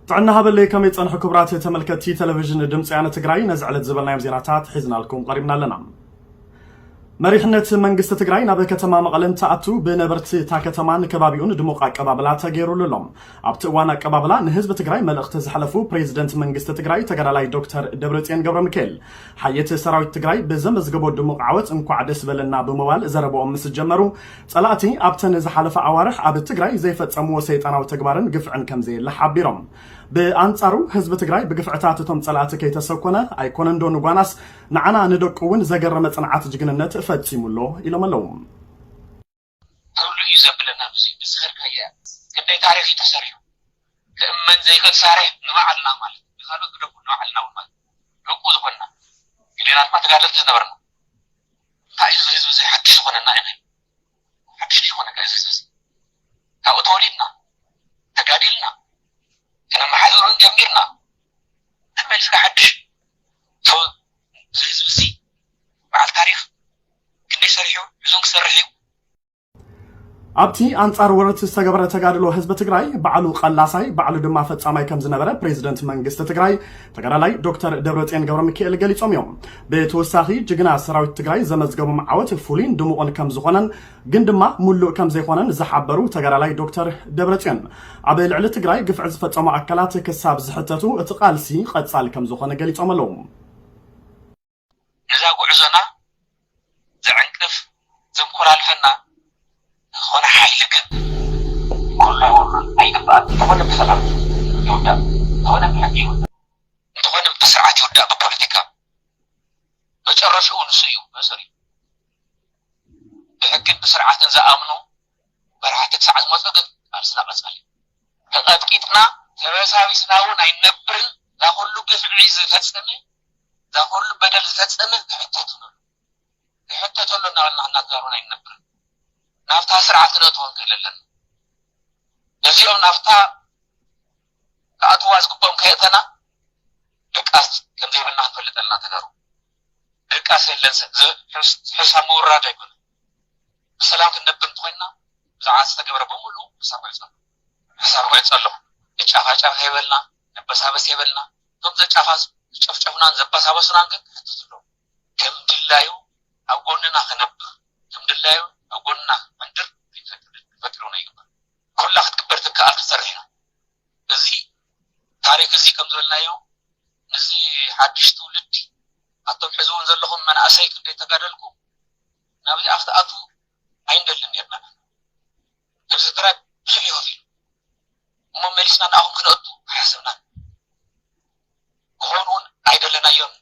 ጥዕና ሃበለይ፣ ከመይ ጸንሑ ክቡራት ተመልከትቲ ቴሌቪዥን ድምፂ ወያነ ትግራይ? ነዚ ዕለት ዝበልናዮም ዜናታት ሒዝናልኩም ቀሪብና ኣለና። መሪሕነት መንግስቲ ትግራይ ናብ ከተማ መቐለ እንትኣቱ ብነበርቲ እታ ከተማን ከባቢኡን ድሙቕ ኣቀባብላ ተገይሩሉ ኣሎ። ኣብቲ እዋን ኣቀባብላ ንህዝቢ ትግራይ መልእኽቲ ዘሕለፉ ፕሬዚደንት መንግስቲ ትግራይ ተጋዳላይ ዶክተር ደብረጽዮን ገብረ ሚካኤል፣ ሓየት ሰራዊት ትግራይ ብዘመዝገቦ ድሙቕ ዓወት እንኳዕ ደስ በለና ብምባል ዘረብኦም ምስ ጀመሩ፣ ጸላእቲ ኣብተን ዝሓለፈ ኣዋርሕ ኣብ ትግራይ ዘይፈጸምዎ ሰይጣናዊ ተግባርን ግፍዕን ከም ዘየለ ሓቢሮም። ብኣንጻሩ ህዝቢ ትግራይ ብግፍዕታት እቶም ጸላእቲ ከይተሰኮነ፣ ኣይኮነን ዶ ንጓናስ ንዓና ንደቁ እውን ዘገረመ ጽንዓት ጅግንነት ፈጺሙ ኣሎ ኢሎም ኣለዉ። ኩሉ እዩ ዘብለና ብዙ ብዝኸድካያ ክንደይ ታሪኽ እዩ ተሰሪሑ። ክእመን ዘይክእል ታሪኽ ንባዕልና ማለት እዩ። ካልኦት ግደፉ፣ ንባዕልና እውን ማለት እዩ። ደቁ ዝኾንና ገሌና ድማ ተጋደልቲ ዝነበርና። እንታይ እዩ ህዝቢ እዚ ሓድሽ ዝኾነና ኢና? ሓድሽ ዝኾነካ እዚ ህዝቢ እዚ ካብኡ ተወሊድና ተጋዲልና ከነመሓድሮን ጀሚርና ተመሊስካ ሓድሽ። እዚ ህዝቢ እዚ በዓል ታሪኽ ክንደይ ሰሪሑ፣ ብዙን ክሰርሕ እዩ። ኣብቲ ኣንጻር ወረርቲ ዝተገበረ ተጋድሎ ህዝቢ ትግራይ ባዕሉ ቀላሳይ ባዕሉ ድማ ፈጻማይ ከም ዝነበረ ፕሬዚደንት መንግስቲ ትግራይ ተጋዳላይ ዶክተር ደብረጽዮን ገብረ ሚካኤል ገሊጾም እዮም። ብተወሳኺ ጅግና ሰራዊት ትግራይ ዘመዝገቦም ዓወት ፍሉይን ድሙቕን ከም ዝኾነን ግን ድማ ሙሉእ ከም ዘይኮነን ዝሓበሩ ተጋዳላይ ዶክተር ደብረጽዮን፣ ኣብ ልዕሊ ትግራይ ግፍዒ ዝፈጸሙ ኣካላት ክሳብ ዝሕተቱ እቲ ቃልሲ ቀጻሊ ከም ዝኾነ ገሊጾም ኣለዉ። ነዛ ጉዕዞና ዘዕንቅፍ ዘንኮላልፈና ዝኾነ ሓይሊ ግን ክህሉ ኣይግባእን። እንተኾነ ብሰላም ይውዳእ፣ እንተኾነ ብሕጊ ይውዳእ፣ እንተኾነ ብስርዓት ይውዳእ። ብፖለቲካ መጨረሽኡ ንሱ እዩ መእሰሪ። ብሕግን ብስርዓትን ዝኣምኑ መራሕቲ ክሳዕ ዝመፁ ግን ቃልስና ቀፃሊ እዩ። ተቐጥቂጥና ተበሳቢስና እውን ኣይንነብርን። እዛ ኩሉ ግፍዒ ዝፈፀመ፣ እዛ ኩሉ በደል ዝፈፀመ ክሕተት እዩ። ክሕተተሉ እናበልና እናተዛረብና ኣይንነብርን። ናብታ ስርዓት ክነእትዎ ክንክእል ኣለና። ነዚኦም ናብታ ክኣትዋ ዝግብኦም ከየእተና ድቃስ ከም ዘይብልና ክንፈልጥ ኣለና ተጋሩ። ድቃስ የለን። ዝ-፣ ሕስ-፣ ሕሳብ ምውራድ ኣይኮነን። ብሰላም ክንነብር እንተኾይንና ብዛዕባ ዝተገብረ በሙሉ ሕሳብ ክዕፀ ኣሎ። ሕሳብ ክዕፀ ኣሎ። ንጫፋጫፍ የበልና፣ ንበሳበስ የበልና። እቶም ዘጫፋ-፣ ዝጨፍጨፉናን ዘበሳበሱናን ግን ክሕተቱ ኣለዎም። ከም ድላዩ ኣብ ጎንና ክነብር፣ ከም ድላዩ ኣብ ጎንና ክመንድር ክንፈጥር፣ ክንፈጥር እውን ኣይግባእ። ኩላ ክትግበር ትከኣል ክትሰርሕ ኢና። እዚ ታሪክ እዚ ከም ዝበልናዮ፣ ነዚ ሓድሽ ትውልዲ፣ ኣቶም ሕዚ እውን ዘለኹም መናእሰይ ክንደይ ተጋደልኩም ናብዚ ኣፍ ትኣትዉ ኣይንደልን ነርና። ህዝቢ ትግራይ ብዙሕ እዩ ከፊሉ። እሞ መሊስና ንኣኹም ክነእቱ ኣይሓሰብናን። ክኾኑ እውን ኣይደለናዮን።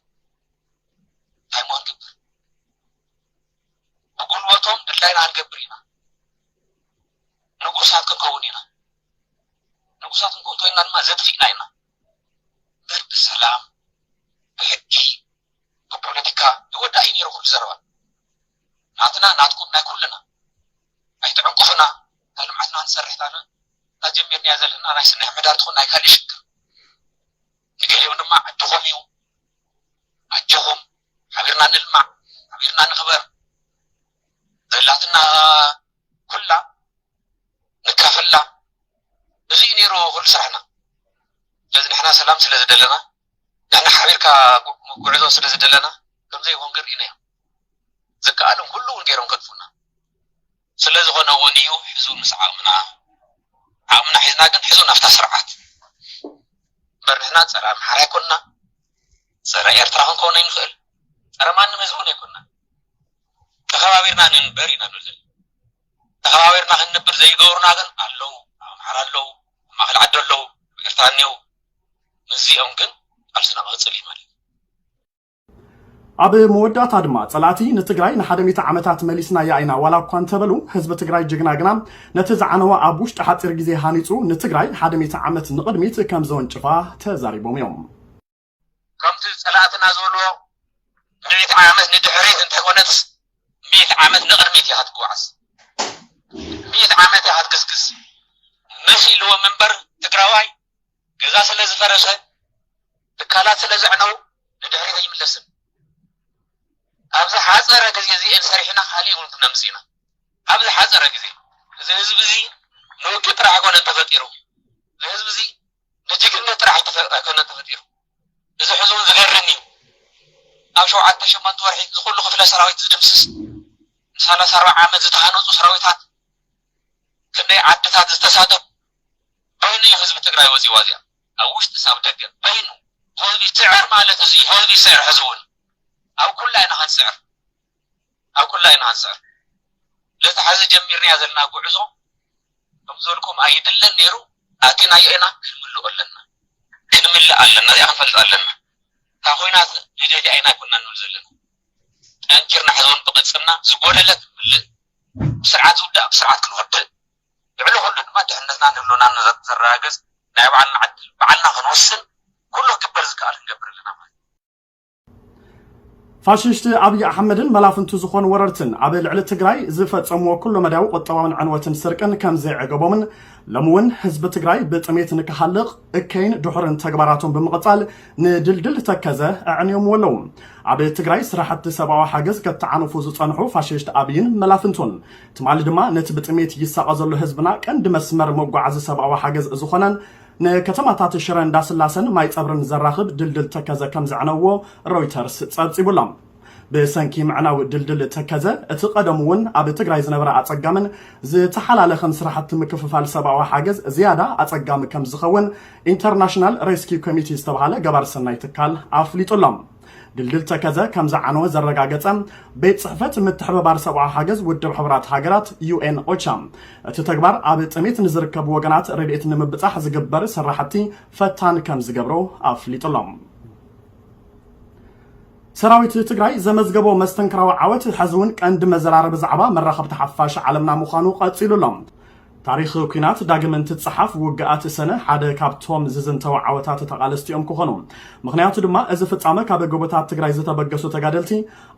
እንታይ እሞ ክንገብር? ብጉልበቶም ድላይና ክንገብር ኢና። ንጉሳት ክንከውን ኢና። ንጉሳት ክንከውን እንተኮይንና ድማ ዘጥፊእና ኢና። እምበር ብሰላም፣ ብሕጊ፣ ብፖለቲካ ይወዳእ እዩ ነይሩ ኩሉ ዘረባ። ናትና፣ ናትኩም፣ ናይ ኩልና። ኣይትዕንቅፉና። እታ ልምዓትና ንሰርሕ፣ እታ ጀሚርናያ ዘለና ናይ ስነ ምህዳር ትኹን ናይ ካልእ ሽግር። ንገሊኦም ድማ ዓድኹም እዩ። ኣጆኹም፣ ሓቢርና ንልማዕ፣ ሓቢርና ንኽበር። ዘላትና ኩላ ንካፈላ። እዚ እዩ ነይሩ ኩሉ ስራሕና። ስለዚ ንሕና ሰላም ስለ ዝደለና፣ ንሕና ሓቢርካ ጉ-፣ ጉዕዞ ስለ ዝደለና፣ ከም ዘይኮን ግን ርኢናዮ። ዝከኣሎም ኩሉ እውን ገይሮም ከጥፉና። ስለ ዝኾነ እውን እዩ ሕዙ ምስ ዓቕምና፣ ዓቕምና ሒዝና ግን ሕዙ ናብታ ስርዓት። እምበር ንሕና ጸረ ኣምሓራ ኣይኮንና፣ ጸረ ኤርትራ ክንከውን ኣይንኽእል፣ ጸረ ማንም ህዝቢ እውን ኣይኮንና። ተኸባቢርና ንንበር ኢና ንብል ዘለና። ተኸባቢርና ክንነብር ዘይገብሩና ግን ኣለዉ። ኣብ ኣምሓራ ኣለዉ፣ ኣብ ማእከል ዓዲ ኣለዉ፣ ኣብ ኤርትራ እኒአዉ። ምስዚኦም ግን ቃልስና ክቕጽል እዩ ማለት እዩ። ኣብ መወዳእታ ድማ ጸላእቲ ንትግራይ ንሓደ ሚእቲ ዓመታት መሊስናያ ኢና ዋላ እኳ እንተበሉ፣ ህዝቢ ትግራይ ጅግና ግና ነቲ ዝዓነወ ኣብ ውሽጢ ሓጺር ግዜ ሃኒጹ ንትግራይ ሓደ ሚእቲ ዓመት ንቕድሚት ከም ዘወንጭፋ ተዛሪቦም እዮም። ከምቲ ጸላእትና ዝብልዎ፣ ሚእቲ ዓመት ንድሕሪት እንተይኮነትስ፣ ሚእቲ ዓመት ንቕድሚት እያ ክትጓዓዝ። ሚእቲ ዓመት እያ ክትግስግስ። መሲልዎም እምበር፣ ትግራዋይ ገዛ ስለ ዝፈረሰ፣ ትካላት ስለ ዘዕነው፣ ንድሕሪት ኣይምለስን። ኣብ ዝሓጸረ ግዜ እዚኤን ሰሪሕና፣ ካሊእ እውን ክነምጽእ ኢና። ኣብ ዝሓጸረ ግዜ። እዚ ህዝቢ እዚ ንውግእ ጥራሕ ኣይኮነን ተፈጢሩ። እዚ ህዝቢ እዚ ንጅግንነት ጥራሕ ኣይኮነን ተፈጢሩ። እዚ ሕዚ እውን ዝገርም እዩ። ኣብ ሸውዓተ ሸሞንተ ወርሒ እዚ ኩሉ ክፍለ ሰራዊት ዝድምስስ፣ ንሰላሳ ኣርባዓ ዓመት ዝተሃነፁ ሰራዊታት፣ ክንደይ ዓድታት ዝተሳደብ፣ በይኑ እዩ ህዝቢ ትግራይ ወፂዋ እዚኣ። ኣብ ውሽጢ ሳብ ደገ በይኑ ህዝቢ ስዕር ማለት እዚ ህዝቢ ስዕር ሕዚ እውን ኣብ ኩላ ኢና ክንስዕር፣ ኣብ ኩላ ኢና ክንስዕር። ለቲ ሓዚ ጀሚርናያ ዘለና ጉዕዞ ከም ዘልኩም ኣይድለን ነይሩ። ኣቲናዮ ኢና፣ ክንምልኦ ኣለና፣ ክንምልእ ኣለና። እዚኣ ክንፈልጥ ኣለና። እታ ኮይና ንደሊ ኣይና ኣይኮና ንብል ዘለና። ጠንኪርና ሕዚ እውን ብቅልፅምና ዝጎደለ ክንምልእ፣ ብስርዓት ዝውዳእ ብስርዓት ክንወድእ፣ ልዕሊ ኩሉ ድማ ድሕነትና ንህልውና ዘረጋግፅ ናይ ባዕልና ዕድል ባዕልና ክንወስን ኩሉ ክግበር ዝከኣል ክንገብር ኣለና ማለት እዩ። ፋሽስት ኣብይ ኣሕመድን መላፍንቱ ዝኾኑ ወረርትን ኣብ ልዕሊ ትግራይ ዝፈጸምዎ ኩሎ መዳያዊ ቁጠባውን ዕንወትን ስርቅን ከም ዘይዕገቦምን ሎሚ እውን ህዝቢ ትግራይ ብጥሜት ንክሃልቕ እከይን ድሑርን ተግባራቶም ብምቕጻል ንድልድል ተከዘ ኣዕንዮምዎ ኣለዉ። ኣብ ትግራይ ስራሕቲ ሰብኣዊ ሓገዝ ከተዓንፉ ዝጸንሑ ፋሽስት ኣብይን መላፍንቱን ትማሊ ድማ ነቲ ብጥሜት ይሳቐ ዘሎ ህዝብና ቀንዲ መስመር መጓዓዚ ሰብኣዊ ሓገዝ ዝኾነን ንከተማታት ሽረ እንዳስላሰን ማይ ጸብርን ዘራኽብ ድልድል ተከዘ ከም ዘዕነዎ ሮይተርስ ጸብጺቡሎም። ብሰንኪ ምዕናው ድልድል ተከዘ እቲ ቀደሙ እውን ኣብ ትግራይ ዝነበረ ኣጸጋምን ዝተሓላለኸን ስራሕቲ ምክፍፋል ሰብኣዊ ሓገዝ ዝያዳ ኣጸጋሚ ከም ዝኸውን ኢንተርናሽናል ሬስኪው ኮሚቲ ዝተባሃለ ገባር ሰናይ ትካል ኣፍሊጡሎም። ድልድል ተከዘ ከም ዝዓነወ ዘረጋገጸ ቤት ጽሕፈት ምትሕብባር ሰብኣዊ ሓገዝ ውድብ ሕቡራት ሃገራት ዩ ኤን ኦቻ እቲ ተግባር ኣብ ጥሜት ንዝርከቡ ወገናት ረድኤት ንምብጻሕ ዝግበር ስራሕቲ ፈታን ከም ዝገብሮ ኣፍሊጡሎም። ሰራዊት ትግራይ ዘመዝገቦ መስተንክራዊ ዓወት ሕዚ እውን ቀንዲ መዘራረቢ ዛዕባ መራኸብቲ ሓፋሽ ዓለምና ምዃኑ ቀጺሉ ኣሎ። ታሪኽ ኲናት ዳግም እንትጸሓፍ ውግኣት ሰነ ሓደ ካብቶም ዝዝንተው ዓወታት ተቓለስቲ እዮም ክኾኑ። ምኽንያቱ ድማ እዚ ፍጻመ ካብ ጎቦታት ትግራይ ዝተበገሱ ተጋደልቲ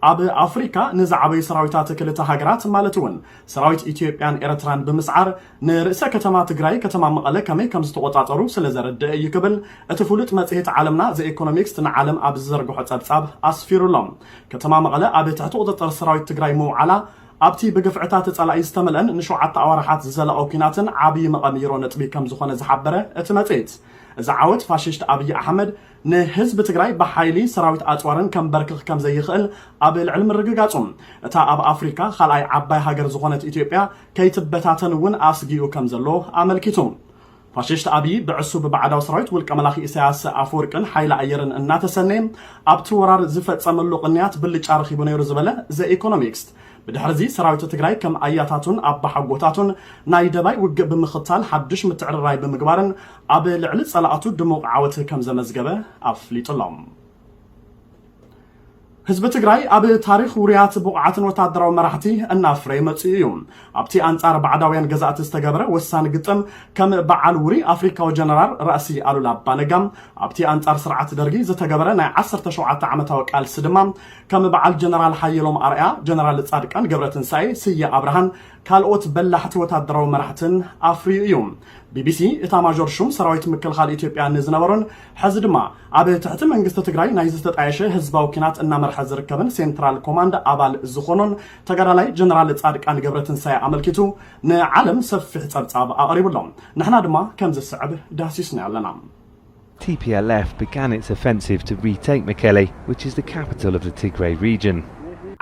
ኣብ ኣፍሪካ ንዝዓበዩ ሰራዊታት ክልተ ሃገራት ማለት እውን ሰራዊት ኢትዮጵያን ኤርትራን ብምስዓር ንርእሰ ከተማ ትግራይ ከተማ መቐለ ከመይ ከም ዝተቆጻጸሩ ስለ ዘረድእ እዩ ክብል እቲ ፍሉጥ መጽሔት ዓለምና ዘ ኢኮኖሚክስት ንዓለም ኣብ ዝዘርግሖ ጸብጻብ ኣስፊሩ ኣሎ። ከተማ መቐለ ኣብ ትሕቲ ቁጽጽር ሰራዊት ትግራይ ምውዓላ ኣብቲ ብግፍዕታት ጸላኢ ዝተመልአን ንሸውዓተ ኣዋርሓት ዝዘለቐ ኲናትን ዓብዪ መቐሚሮ ነጥቢ ከም ዝኾነ ዝሓበረ እቲ መጽሔት እዚ ዓወት ፋሽስት ኣብይ ኣሕመድ ንህዝቢ ትግራይ ብሓይሊ ሰራዊት ኣፅዋርን ከንበርክኽ ከም ዘይኽእል ኣብ ልዕሊ ምርግጋፁ እታ ኣብ ኣፍሪካ ካልኣይ ዓባይ ሃገር ዝኾነት ኢትዮጵያ ከይትበታተን እውን ኣስጊኡ ከም ዘሎ ኣመልኪቱ። ፋሽስት ኣብይ ብዕሱብ ባዕዳዊ ሰራዊት ውልቀ መላኺ ኢሳያስ ኣፈወርቅን ሓይሊ ኣየርን እናተሰነየ ኣብቲ ወራር ዝፈፀመሉ ቅንያት ብልጫ ረኺቡ ነይሩ ዝበለ ዘ ኢኮኖሚክስት ብድሕርዚ ሰራዊት ትግራይ ከም ኣያታቱን ኣባሓጎታቱን ናይ ደባይ ውግእ ብምኽታል ሓዱሽ ምትዕርራይ ብምግባርን ኣብ ልዕሊ ፀላእቱ ድሙቕ ዓወት ከም ዘመዝገበ ኣፍሊጡ ኣሎ። ህዝቢ ትግራይ ኣብ ታሪኽ ውሩያት ብቑዓትን ወታደራዊ መራሕቲ እናፍረየ መፂኡ እዩ። ኣብቲ ኣንፃር ባዕዳውያን ገዛእቲ ዝተገበረ ወሳኒ ግጥም ከም በዓል ውሩይ ኣፍሪካዊ ጀነራል ራእሲ ኣሉላ ኣባነጋ ኣብቲ ኣንጻር ስርዓት ደርጊ ዝተገበረ ናይ ዓሰርተ ሸውዓተ ዓመታዊ ቃልሲ ድማ ከም በዓል ጀነራል ሓየሎም ኣርኣያ፣ ጀነራል ጻድቃን ገብረትንሳኤ፣ ስየ ኣብርሃን ካልኦት በላሕቲ ወታደራዊ መራሕትን ኣፍርዩ እዩ። ቢቢሲ፣ ኢታማዦር ሹም ሰራዊት ምክልኻል ኢትዮጵያ ንዝነበሩን ሕዚ ድማ ኣብ ትሕቲ መንግስቲ ትግራይ ናይ ዝተጣየሸ ህዝባዊ ኲናት እናመርሐ ዝርከብን ሴንትራል ኮማንድ ኣባል ዝኾኑን ተጋዳላይ ጀነራል ጻድቃን ገብረትንሳኤ ኣመልኪቱ ንዓለም ሰፊሕ ጸብጻብ ኣቕሪቡ ኣሎ። ንሕና ድማ ከም ዝስዕብ ዳህሲስና ኣለና። T P L F began its offensive to retake Mekelle, which is the capital of the Tigray region.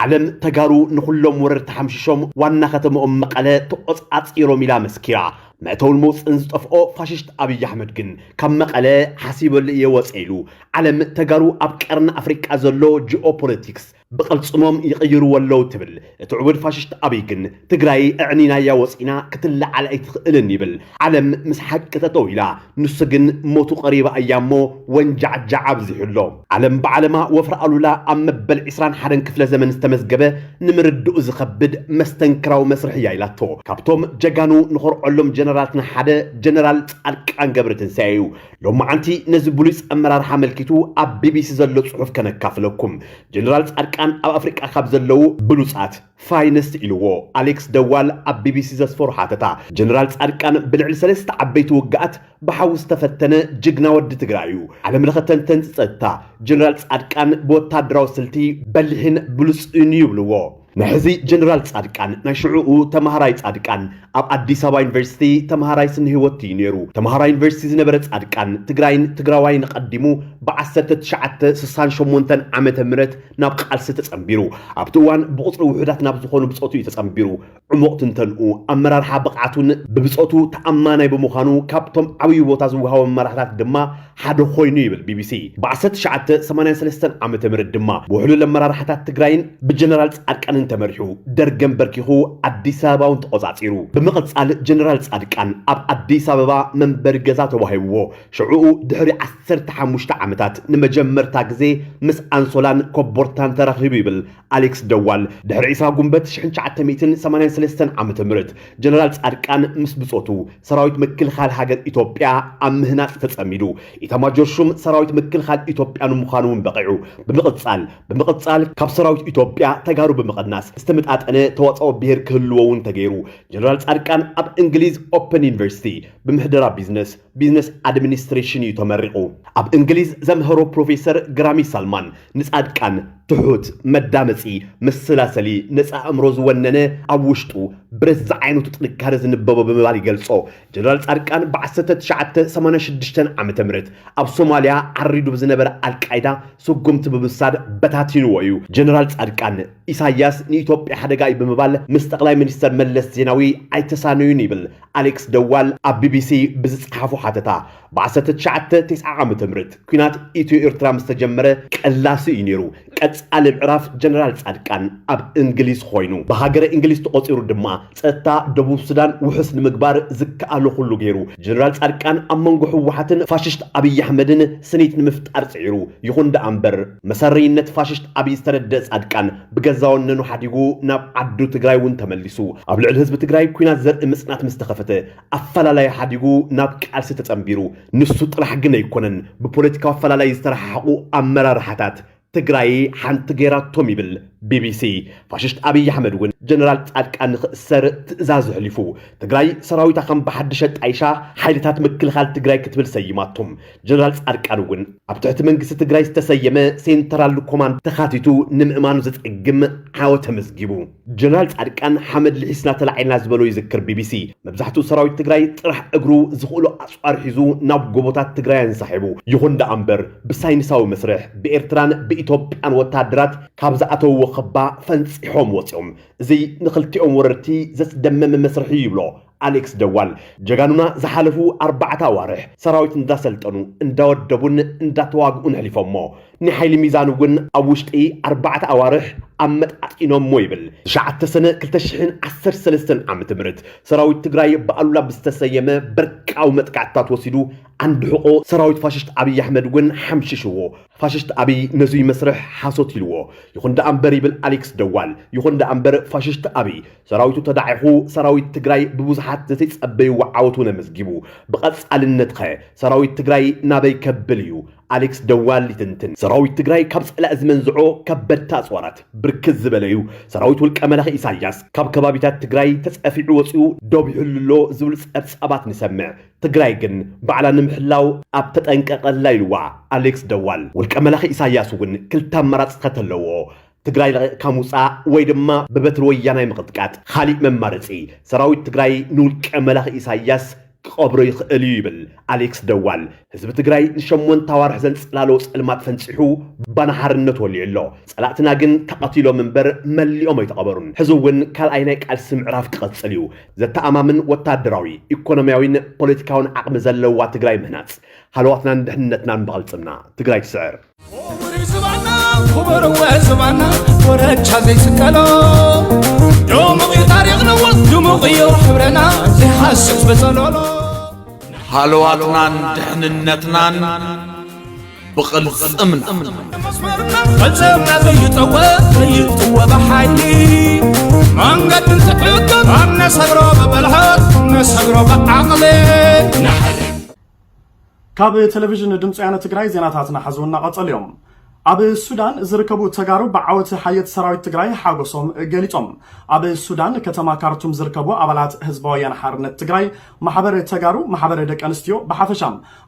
ዓለም ተጋሩ ንኹሎም ወረርቲ ሓምሽሾም ዋና ከተምኦም መቐለ ተቖጻጺሮም ኢላ መስኪራ። መእተውን መውፅእን ዝጠፍኦ ፋሽስት ኣብይ ኣሕመድ ግን ካብ መቐለ ሓሲበሉ እየ ወፀ ኢሉ። ዓለም ተጋሩ ኣብ ቀርኒ ኣፍሪቃ ዘሎ ጂኦፖለቲክስ ብቕልፅሞም ይቕይርዎ ኣለዉ ትብል። እቲ ዕቡድ ፋሽስት ኣብይ ግን ትግራይ ኣዕኒናያ ወፂና ክትለዓል ኣይትኽእልን ይብል። ዓለም ምስ ሓቂ ጠጠው ኢላ፣ ንሱ ግን ሞቱ ቀሪባ እያ እሞ ወንጃዕጃዕ ኣብዚሑ ኣሎ። ዓለም ብዓለማ ወፍሪ ኣሉላ ኣብ መበል ዕስራን ሓደን ክፍለ ዘመን ዝተመዝገበ ንምርድኡ ዝኸብድ መስተንክራዊ መስርሕ እያ ኢላቶ። ካብቶም ጀጋኑ ንኾርዖሎም ጀነራላትና ሓደ ጀነራል ፃድቃን ገብረትንሳኤ እዩ። ሎማዓንቲ ነዚ ብሉፅ ኣመራርሓ ኣመልኪቱ ኣብ ቢቢሲ ዘሎ ፅሑፍ ከነካፍለኩም። ጀነራል ፃድቃን ኣብ ኣፍሪቃ ካብ ዘለዉ ብሉፃት ፋይነስት ኢልዎ ኣሌክስ ደዋል ኣብ ቢቢሲ ዘስፈሮ ሓተታ። ጀነራል ፃድቃን ብልዕሊ ሰለስተ ዓበይቲ ውግኣት ብሓዊ ዝተፈተነ ጅግና ወዲ ትግራይ እዩ። ዓለም ለኸ ተንተንቲ ፀጥታ ጀነራል ፃድቃን ብወታደራዊ ስልቲ በሊሕን ብሉፅን እዩ ይብልዎ። ናይ ሕዚ ጀነራል ጻድቃን ናይ ሽዑኡ ተማሃራይ ጻድቃን ኣብ ኣዲስ ኣበባ ዩኒቨርሲቲ ተማሃራይ ስነ ህይወት እዩ ነይሩ። ተማሃራይ ዩኒቨርሲቲ ዝነበረ ጻድቃን ትግራይን ትግራዋይን ቀዲሙ ብ1968 ዓመተ ምህረት ናብ ቃልሲ ተጸንቢሩ። ኣብቲ እዋን ብቑጽሪ ውሑዳት ናብ ዝኾኑ ብጾቱ እዩ ተጸንቢሩ። ዕሙቕ ትንተንኡ፣ ኣመራርሓ ብቕዓቱን ብብጾቱ ተኣማናይ ብምዃኑ ካብቶም ዓብዪ ቦታ ዝወሃቦም ኣመራርሓታት ድማ ሓደ ኮይኑ ይብል ቢቢሲ። ብ1983 ዓመተ ምህረት ድማ ብውሕሉል ኣመራርሓታት ትግራይን ብጀነራል ጻድቃንን ተመሪሑ ደርግ ኣንበርኪኹ ኣዲስ ኣበባ እውን ተቖጻጺሩ። ብምቕጻል ጀነራል ጻድቃን ኣብ ኣዲስ ኣበባ መንበሪ ገዛ ተዋሂብዎ። ሽዑኡ ድሕሪ 15 ዓመታት ንመጀመርታ ግዜ ምስ ኣንሶላን ኮቦርታን ተራኺቡ ይብል ኣሌክስ ደዋል። ድሕሪ 20 ጉንበት 1983 ዓመተ ምህረት ጀነራል ጻድቃን ምስ ብጾቱ ሰራዊት ምክልኻል ሃገር ኢትዮጵያ ኣብ ምህናጽ ተጸሚዱ። ኢታማጆር ሹም ሰራዊት ምክልኻል ኢትዮጵያ ንምዃኑ እውን በቒዑ። ብምቕጻል ብምቕጻል ካብ ሰራዊት ኢትዮጵያ ተጋሩ ብምቕናስ ዝተመጣጠነ ተዋጽኦ ብሄር ክህልዎ እውን ተገይሩ። ጀነራል ጻድቃን ኣብ እንግሊዝ ኦፕን ዩኒቨርሲቲ ብምሕደራ ቢዝነስ፣ ቢዝነስ ኣድሚኒስትሬሽን እዩ ተመሪቑ። ኣብ እንግሊዝ ዘምሀሮ ፕሮፌሰር ግራሚ ሳልማን ንጻድቃን ትሑት፣ መዳመጺ፣ መሰላሰሊ፣ ነጻ ኣእምሮ ዝወነነ፣ ኣብ ውሽጡ ብረት ዝዓይነቱ ጥንካረ ዝንበቦ ብምባል ይገልጾ። ጀነራል ጻድቃን ብ1986 ዓመተ ምህረት ኣብ ሶማልያ ዓሪዱ ብዝነበረ ኣልቃይዳ ስጉምቲ ብምውሳድ በታቲንዎ እዩ። ጀነራል ጻድቃን ኢሳያስ ንኢትዮጵያ ሓደጋ እዩ ብምባል ምስ ጠቕላይ ሚኒስተር መለስ ዜናዊ ኣይተሳነዩን ይብል ኣሌክስ ደዋል ኣብ ቢቢሲ ብዝጸሓፎ ሓተታ። ብ1990 ዓመተ ምህረት ኲናት ኢትዮ ኤርትራ ምስ ተጀመረ ቀላሲ እዩ ነይሩ። ቀጻሊ ምዕራፍ ጀነራል ጻድቃን ኣብ እንግሊዝ ኮይኑ፣ ብሃገረ እንግሊዝ ተቖጺሩ ድማ ጸጥታ ደቡብ ሱዳን ውሑስ ንምግባር ዝከኣሎ ኩሉ ገይሩ። ጀነራል ጻድቃን ኣብ መንጎ ህወሓትን ፋሽስት ኣብይ ኣሕመድን ስኒት ንምፍጣር ጽዒሩ። ይኹን ደኣ እምበር፣ መሰረይነት ፋሽስት ኣብይ ዝተረድአ ጻድቃን ብገዛ ወነኑ ሓዲጉ ናብ ዓዱ ትግራይ እውን ተመሊሱ። ኣብ ልዕሊ ህዝቢ ትግራይ ኲናት ዘርኢ ምጽናት ምስ ተኸፈተ፣ ኣፈላላይ ሓዲጉ ናብ ቃልሲ ተጸንቢሩ። ንሱ ጥራሕ ግን ኣይኮነን ብፖለቲካዊ ኣፈላላይ ዝተረሓሓቑ ኣመራርሓታት ትግራይ ሓንቲ ገይራቶም ይብል ቢቢሲ። ፋሽስት ኣብይ ኣሕመድ እውን ጀነራል ጻድቃን ንኽእሰር ትእዛዝ ኣሕሊፉ። ትግራይ ሰራዊታ ከም ብሓድሽ ኣጣይሻ ሓይልታት ምክልኻል ትግራይ ክትብል ሰይማቶም። ጀነራል ጻድቃን እውን ኣብ ትሕቲ መንግስቲ ትግራይ ዝተሰየመ ሴንትራል ኮማንድ ተኻቲቱ ንምእማኑ ዘጸግም ዓወት ተመዝጊቡ። ጀነራል ጻድቃን ሓመድ ልሒስና ተላዒልና ዝበሎ ይዝክር ቢቢሲ። መብዛሕትኡ ሰራዊት ትግራይ ጥራሕ እግሩ ዝኽእሎ ኣጽዋር ሒዙ ናብ ጎቦታት ትግራይ ኣንሳሒቡ። ይኹን ደኣ እምበር ብሳይንሳዊ መስርሕ ብኤርትራን ብኢትዮጵያን ወታደራት ካብ ዝኣተውዎ ከባ ፈንጺሖም ወጺኦም። እዚ ንኽልቲኦም ወረርቲ ዘስደመመ መስርሕ እዩ ይብሎ ኣሌክስ ደዋል። ጀጋኑና ዝሓለፉ ኣርባዕተ ኣዋርሕ ሰራዊት እንዳሰልጠኑ እንዳወደቡን እንዳተዋግኡን ኣሕሊፎሞ። ናይ ሓይሊ ሚዛን እውን ኣብ ውሽጢ ኣርባዕተ ኣዋርሕ ኣመጣጢኖሞ ይብል። ትሽዓተ ሰነ 2013 ዓመተ ምህረት ሰራዊት ትግራይ ብኣሉላ ብዝተሰየመ በርቃዊ መጥቃዕትታት ወሲዱ ዓንዲ ሕቆ ሰራዊት ፋሽስት ኣብይ ኣሕመድ እውን ሓምሽሽዎ። ፋሽስት ኣብይ ነዙይ መስርሕ ሓሶት ኢልዎ። ይኹን ደኣ እምበር ይብል ኣሌክስ ደዋል፣ ይኹን ደኣ እምበር ፋሽስት ኣብይ ሰራዊቱ ተዳዒኹ ሰራዊት ትግራይ ብብዙሓት ዘተይጸበይዎ ዓወት እውን ኣመዝጊቡ። ብቐጻልነትኸ ሰራዊት ትግራይ ናበይ ከብል እዩ? ኣሌክስ ደዋል ይትንትን። ሰራዊት ትግራይ ካብ ጸላኢ ዝመንዝዖ ከበድቲ ኣጽዋራት ብርክት ዝበለ እዩ። ሰራዊት ውልቀ መላኺ ኢሳያስ ካብ ከባቢታት ትግራይ ተጸፊዑ ወጺኡ ዶብ ይሕሉ ኣሎ ዝብሉ ጸብጻባት ንሰምዕ። ትግራይ ግን ባዕላ ንምሕላው ኣብ ተጠንቀቐላ ኢልዋ ኣሌክስ ደዋል። ውልቀ መላኺ ኢሳያስ እውን ክልተ ኣማራፅታት ኣለዎ። ትግራይ ለቒቕካ ምውፃእ ወይ ድማ ብበትሪ ወያናይ ምቕጥቃጥ። ካሊእ መማረፂ ሰራዊት ትግራይ ንውልቀ መላኺ ኢሳያስ ክቐብሮ ይኽእል እዩ ይብል ኣሌክስ ደዋል። ህዝቢ ትግራይ ንሸሞንተ ኣዋርሕ ዘንፅላሎ ፀልማት ፈንፂሑ ባና ሓርነት ወሊዑ ኣሎ። ፀላእትና ግን ተቐቲሎም እምበር መሊኦም ኣይተቐበሩን። ሕዚ እውን ካልኣይ ናይ ቃልሲ ምዕራፍ ክቐፅል እዩ። ዘተኣማምን ወታደራዊ፣ ኢኮኖሚያዊን ፖለቲካውን ዓቕሚ ዘለዋ ትግራይ ምህናፅ። ሃለዋትናን ድሕንነትናን ብቕልፅምና። ትግራይ ትስዕር። ክቡር እዩ ዝባና፣ ክቡር እወ ዝባና፣ ኮረቻ ዘይስቀሎ። ድሙቕ እዩ ታሪኽና፣ ድሙቕ እዩ ሕብረና፣ ዘይሃስስ በጸሎሎ። ሃለዋትናን ድሕንነትናን ብቕልጽምና። መስመርና፣ ቅልጽምና ዘይጠወ፣ ዘይጥወ ብሓይሊ። መንገዲ እንትዕቅብ፣ ኣብ ነሰግሮ ብብልሓት፣ ነሰግሮ ብዓቕሊ። ካብ ቴሌቪዥን ድምፂ ወያነ ትግራይ ዜናታትና ሓዘው እናቐጸሉ እዮም። ኣብ ሱዳን ዝርከቡ ተጋሩ ብዓወት ሓየት ሰራዊት ትግራይ ሓጎሶም ገሊጾም። ኣብ ሱዳን ከተማ ካርቱም ዝርከቡ ኣባላት ህዝባዊ ወያነ ሓርነት ትግራይ፣ ማሕበር ተጋሩ፣ ማሕበር ደቂ ኣንስትዮ ብሓፈሻ፣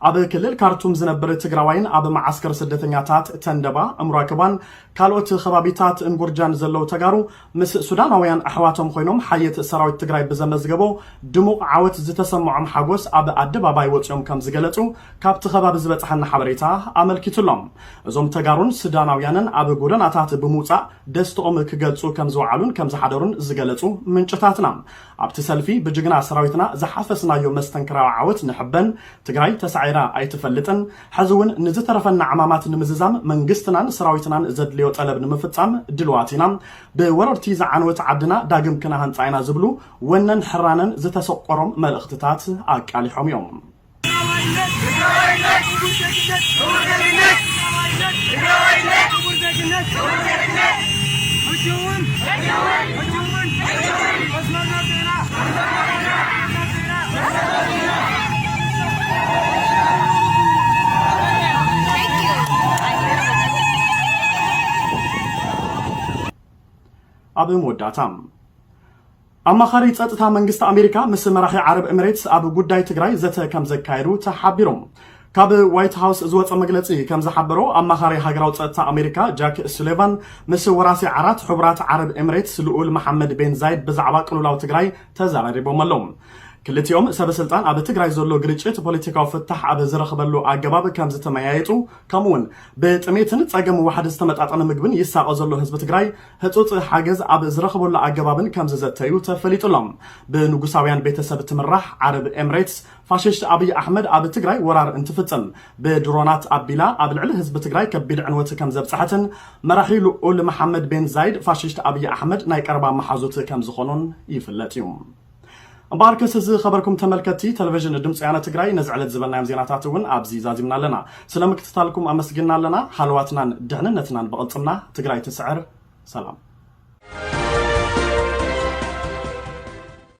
ኣብ ክልል ካርቱም ዝነብር ትግራዋይን ኣብ መዓስከር ስደተኛታት ተንደባ፣ እምራክባን ካልኦት ከባቢታት እንጉርጃን ዘለዉ ተጋሩ ምስ ሱዳናውያን ኣሕዋቶም ኮይኖም ሓየት ሰራዊት ትግራይ ብዘመዝገቦ ድሙቕ ዓወት ዝተሰምዖም ሓጎስ ኣብ ኣደባባይ ወፂኦም ከም ዝገለጹ ካብቲ ከባቢ ዝበፅሐና ሓበሬታ ኣመልኪቱ ኣሎ። እዞም ተጋሩን ሱዳናውያንን ኣብ ጎደናታት ብምውፃእ ደስትኦም ክገልጹ ከም ዝወዓሉን ከም ዝሓደሩን ዝገለጹ ምንጭታትና፣ ኣብቲ ሰልፊ ብጅግና ሰራዊትና ዝሓፈስናዮ መስተንክራዊ ዓወት ንሕበን። ትግራይ ተሳዒራ ኣይትፈልጥን። ሕዚ እውን ንዝተረፈና ዕማማት ንምዝዛም መንግስትናን ሰራዊትናን ዘድልዮ ጠለብ ንምፍጻም ድልዋት ኢና። ብወረርቲ ዝዓነወት ዓድና ዳግም ክነሃንጻ ኢና ዝብሉ ወነን ሕራነን ዝተሰቆሮም መልእኽትታት ኣቃሊሖም እዮም። ኣብ መወዳእታ፣ ኣማኻሪ ጸጥታ መንግስቲ ኣሜሪካ ምስ መራሒ ዓረብ ኤምሬትስ ኣብ ጉዳይ ትግራይ ዘተ ከም ዘካየዱ ተሓቢሩ። ካብ ዋይት ሃውስ ዝወጸ መግለጺ ከም ዝሓበሮ፣ ኣማኻሪ ሃገራዊ ጸጥታ ኣሜሪካ ጃክ ሱሊቫን ምስ ወራሲ ዓራት ሕቡራት ዓረብ ኤምሬትስ ልኡል መሓመድ ቤን ዛይድ ብዛዕባ ቅልውላው ትግራይ ተዘራሪቦም ኣለዉ። ክልቲኦም ሰበ ስልጣን ኣብ ትግራይ ዘሎ ግርጭት ፖለቲካዊ ፍታሕ ኣብ ዝረኽበሉ ኣገባብ ከም ዝተመያየጡ፣ ከምኡ እውን ብጥሜትን ጸገም ዋሕዲ ዝተመጣጠነ ምግብን ይሳቐ ዘሎ ህዝቢ ትግራይ ህጹጽ ሓገዝ ኣብ ዝረኽበሉ ኣገባብን ከም ዝዘተዩ ተፈሊጡ ኣሎ። ብንጉሳውያን ቤተሰብ ትምራሕ ዓረብ ኤምሬትስ ፋሽስት ኣብይ ኣሕመድ ኣብ ትግራይ ወራር እንትፍጽም ብድሮናት ኣቢላ ኣብ ልዕሊ ህዝቢ ትግራይ ከቢድ ዕንወት ከም ዘብጽሐትን መራሒ ልኡል መሓመድ ቤን ዛይድ ፋሽስት ኣብይ ኣሕመድ ናይ ቀረባ መሓዙት ከም ዝኾኑን ይፍለጥ እዩ። እምበኣርከስ ዝኸበርኩም ተመልከትቲ ቴሌቪዥን ድምፂ ወያነ ትግራይ፣ ነዚ ዕለት ዝበልናዮም ዜናታት እውን ኣብዚ ዛዚምና ኣለና። ስለ ምክትታልኩም ኣመስጊንና ኣለና። ሃለዋትናን ድሕንነትናን ብቕልፅምና። ትግራይ ትስዕር። ሰላም።